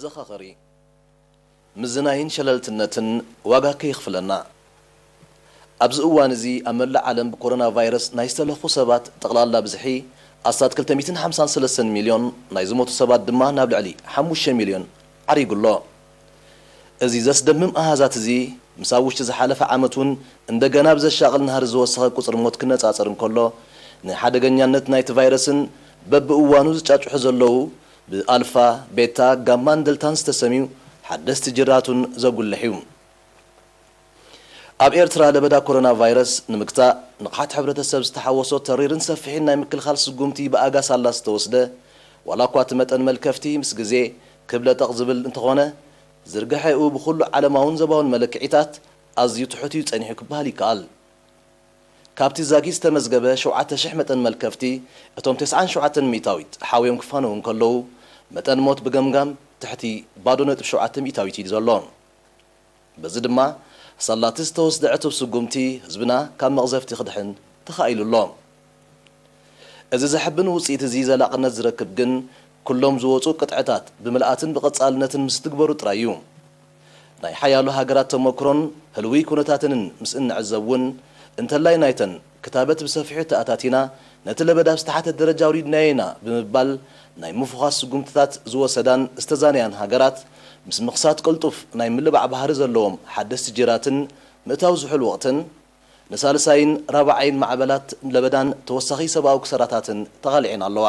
መዘኻኸሪ፣ ምዝናይን ሸለልትነትን ዋጋ ከየኽፍለና። ኣብዚ እዋን እዚ ኣብ መላእ ዓለም ብኮሮና ቫይረስ ናይ ዝተለኹ ሰባት ጠቕላላ ብዝሒ ኣስታት ክልተ ሚእትን ሓምሳን ሰለስተን ሚልዮን፣ ናይ ዝሞቱ ሰባት ድማ ናብ ልዕሊ ሓሙሽተ ሚልዮን ዓሪጉ ኣሎ። እዚ ዘስደምም ኣሃዛት እዚ፣ ምስ ኣብ ውሽጢ ዝሓለፈ ዓመት እውን እንደገና ብዘሻቕል ናህሪ ዝወሰኸ ቁጽሪ ሞት ክነጻጸር እንከሎ፣ ንሓደገኛነት ናይቲ ቫይረስን በብእዋኑ ዝጫጭሑ ዘለዉ ብኣልፋ፣ ቤታ፣ ጋማን ደልታን ዝተሰምዩ ሓደስቲ ጅራቱን ዘጉልሕ እዩ። ኣብ ኤርትራ ለበዳ ኮሮና ቫይረስ ንምግታእ ንቕሓት ሕብረተሰብ ዝተሓወሶ ተሪርን ሰፊሕን ናይ ምክልኻል ስጉምቲ ብኣጋ ሳላ ዝተወስደ፣ ዋላ እኳ እቲ መጠን መልከፍቲ ምስ ግዜ ክብ ለጠቕ ዝብል እንተኾነ፣ ዝርግሐኡ ብኹሉ ዓለማውን ዞባውን መለክዒታት ኣዝዩ ትሑት እዩ ጸኒሑ ክበሃል ይከኣል። ካብቲ ዛጊት ዝተመዝገበ ሸውዓተ ሽሕ መጠን መልከፍቲ፣ እቶም ተስዓን ሸውዓተን ሚእታዊት ሓውዮም ክፋነዉ እንከለዉ፣ መጠን ሞት ብገምጋም ትሕቲ ባዶ ነጥቢ ሸውዓተ ሚእታዊት እዩ ዘሎ። በዚ ድማ፣ ሳላቲ ዝተወስደ ዕቱብ ስጉምቲ ህዝብና ካብ መቕዘፍቲ ክድሕን ተኻኢሉ ኣሎ። እዚ ዘሕብን ውጽኢት እዚ ዘላቕነት ዝረክብ ግን፣ ኩሎም ዝወጹ ቅጥዕታት ብምልኣትን ብቐጻልነትን ምስ ትግበሩ ጥራይ እዩ። ናይ ሓያሎ ሃገራት ተመክሮን ህልዊ ኩነታትንን ምስ እንዕዘብ እውን፣ እንተላይ ናይተን ክታበት ብሰፊሑ ተኣታቲና፣ ነቲ ለበዳ ኣብ ዝተሓተ ደረጃ ኣውሪድናዮ ኢና ብምባል ናይ ምፍዃስ ስጉምትታት ዝወሰዳን ዝተዛነያን ሃገራት፣ ምስ ምኽሳት ቅልጡፍ ናይ ምልባዕ ባህሪ ዘለዎም ሓደስቲ ጅራትን ምእታው ዝሑል ወቕትን፣ ንሳልሳይን ራብዓይን ማዕበላት ለበዳን ተወሳኺ ሰብኣዊ ክሰራታትን ተቓሊዐን ኣለዋ።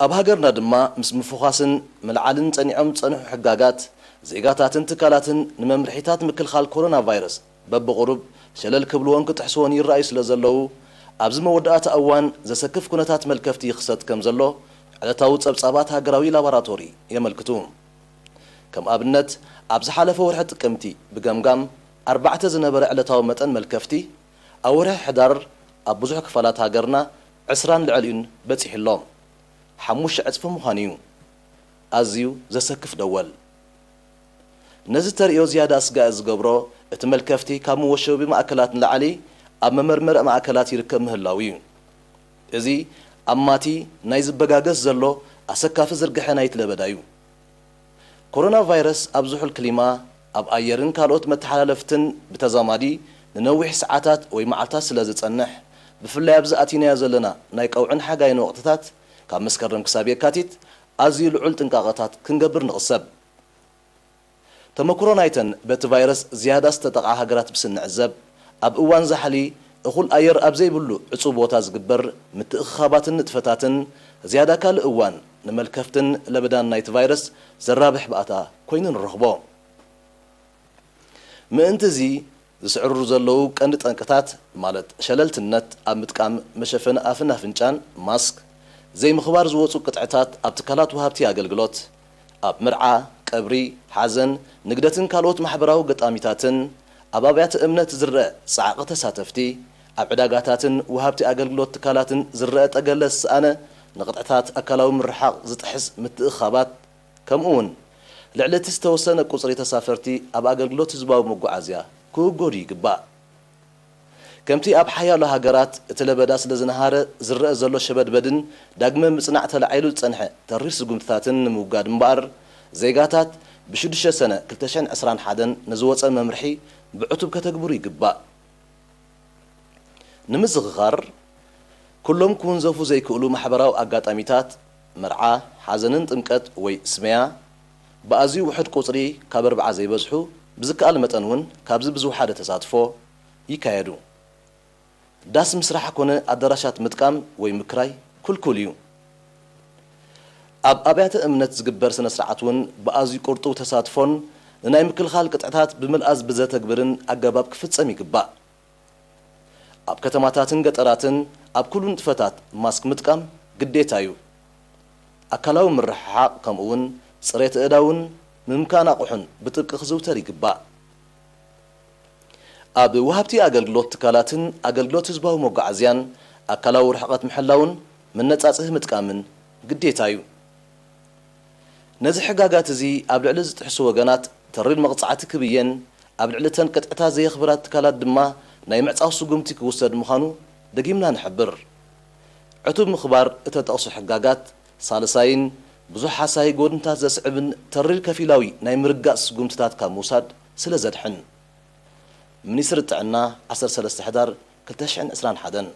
ኣብ ሃገርና ድማ ምስ ምፍዃስን ምልዓልን ጸኒዖም ዝጸንሑ ሕጋጋት፣ ዜጋታትን ትካላትን ንመምርሒታት ምክልኻል ኮሮና ቫይረስ በብቑሩብ ሸለል ክብልዎን ክጥሕስዎን ይረኣዩ ስለ ዘለዉ፣ ኣብዚ መወዳእታ እዋን ዘሰክፍ ኩነታት መልከፍቲ ይኽሰት ከም ዘሎ ዕለታዊ ጸብጻባት ሃገራዊ ላቦራቶሪ የመልክቱ። ከም ኣብነት፣ ኣብ ዝሓለፈ ወርሒ ጥቅምቲ ብገምጋም ኣርባዕተ ዝነበረ ዕለታዊ መጠን መልከፍቲ፣ ኣብ ወርሒ ሕዳር ኣብ ብዙሕ ክፋላት ሃገርና ዕስራን ልዕሊኡን በጺሑ ኣሎ። ሓሙሽተ ዕጽፊ ምዃኑ እዩ። ኣዝዩ ዘሰክፍ ደወል። ነዚ ተርእዮ ዝያዳ ኣስጋኢ ዝገብሮ፣ እቲ መልከፍቲ ካብ መወሸቢ ማእከላት ንላዕሊ ኣብ መመርመሪ ማእከላት ይርከብ ምህላዉ እዩ። እዚ ኣብ ማቲ ናይ ዝበጋገስ ዘሎ ኣሰካፊ ዝርግሐ ናይቲ ለበዳ እዩ። ኮሮና ቫይረስ ኣብ ዝሑል ክሊማ፣ ኣብ ኣየርን ካልኦት መተሓላለፍትን ብተዛማዲ ንነዊሕ ሰዓታት ወይ መዓልታት ስለ ዝጸንሕ፣ ብፍላይ ኣብዚ ኣቲናዮ ዘለና ናይ ቀውዕን ሓጋይን ወቕትታት፣ ካብ መስከረም ክሳብ የካቲት፣ ኣዝዩ ልዑል ጥንቃቐታት ክንገብር ንቕሰብ። ተመክሮ ናይተን በቲ ቫይረስ ዝያዳ ዝተጠቕዓ ሃገራት ምስ እንዕዘብ፣ ኣብ እዋን ዛሕሊ እኹል ኣየር ኣብ ዘይብሉ ዕጹው ቦታ ዝግበር ምትእኽኻባትን ንጥፈታትን፣ ዝያዳ ካልእ እዋን ንመልከፍትን ለበዳን ናይቲ ቫይረስ ዘራብሕ ባእታ ኮይኑ ንረኽቦ። ምእንቲ እዚ፣ ዝስዕርሩ ዘለዉ ቀንዲ ጠንቅታት፣ ማለት ሸለልትነት ኣብ ምጥቃም መሸፈኒ ኣፍን ኣፍንጫን፣ ማስክ፣ ዘይምኽባር ዝወጹ ቅጥዕታት ኣብ ትካላት ወሃብቲ ኣገልግሎት፣ ኣብ መርዓ፣ ቀብሪ፣ ሓዘን፣ ንግደትን ካልኦት ማሕበራዊ ገጣሚታትን፣ ኣብ ኣብያተ እምነት ዝረአ ጻዕቒ ተሳተፍቲ፣ ኣብ ዕዳጋታትን ወሃብቲ ኣገልግሎት ትካላትን ዝረአ ጠገለ ዝሰኣነ ንቅጥዕታት ኣካላዊ ምርሓቕ ዝጥሕስ ምትእኽኻባት፣ ከምኡውን ልዕሊ እቲ ዝተወሰነ ቁጽሪ ተሳፈርቲ ኣብ ኣገልግሎት ህዝባዊ መጓዓዝያ ክእገዱ ይግባእ። ከምቲ ኣብ ሓያሎ ሃገራት እቲ ለበዳ ስለ ዝነሃረ ዝረአ ዘሎ ሸበድበድን ዳግመ ምጽናዕ ተላዒሉ ዝጸንሐ ተሪር ስጉምትታትን ንምውጋድ እምበኣር፣ ዜጋታት ብሽዱሽተ ሰነ ክልተ ሽሕን ዕስራን ሓደን ንዝወጸ መምርሒ ብዕቱብ ከተግብሩ ይግባእ። ንምዝኽኻር፣ ኩሎም ክውንዘፉ ዘይክእሉ ማሕበራዊ ኣጋጣሚታት፣ መርዓ፣ ሓዘንን ጥምቀት ወይ ስመያ፣ ብኣዝዩ ውሑድ ቁጽሪ ካብ ኣርብዓ ዘይበዝሑ፣ ብዝከኣል መጠን እውን ካብዚ ብዝወሓደ ተሳትፎ ይካየዱ። ዳስ ምስራሕ ኮነ ኣዳራሻት ምጥቃም ወይ ምክራይ ክልኩል እዩ። ኣብ ኣብያተ እምነት ዝግበር ስነ ስርዓት እውን ብኣዝዩ ቅርጡው ተሳትፎን ንናይ ምክልኻል ቅጥዕታት ብምልኣዝ ብዘተግብርን ኣገባብ ክፍጸም ይግባእ። ኣብ ከተማታትን ገጠራትን ኣብ ኩሉ ንጥፈታት ማስክ ምጥቃም ግዴታ እዩ። ኣካላዊ ምርሕሓቕ ከምኡውን ጽሬት ኣእዳውን ምምካን ኣቑሑን ብጥብቂ ክዝውተር ይግባእ። ኣብ ወሃብቲ ኣገልግሎት ትካላትን ኣገልግሎት ህዝባዊ መጓዓዝያን ኣካላዊ ርሕቐት ምሕላውን መነጻጽሂ ምጥቃምን ግዴታ እዩ። ነዚ ሕጋጋት እዚ ኣብ ልዕሊ ዝጥሕሱ ወገናት ተሪር መቕጻዕቲ ክብየን ኣብ ልዕሊ እተን ቅጥዕታት ዘየኽብራ ትካላት ድማ ናይ ምዕጻው ስጉምቲ ክውሰድ ምዃኑ ደጊምና ንሕብር። ዕቱብ ምኽባር እተጠቕሱ ሕጋጋት ሳልሳይን ብዙሕ ሓሳይ ጎድንታት ዘስዕብን ተሪር ከፊላዊ ናይ ምርጋጽ ስጉምትታት ካብ ምውሳድ ስለ ዘድሕን። ሚኒስትሪ ጥዕና፣ ዓሰርተ ሰለስተ ሕዳር ክልተ ሽሕን ዕስራን ሓደን።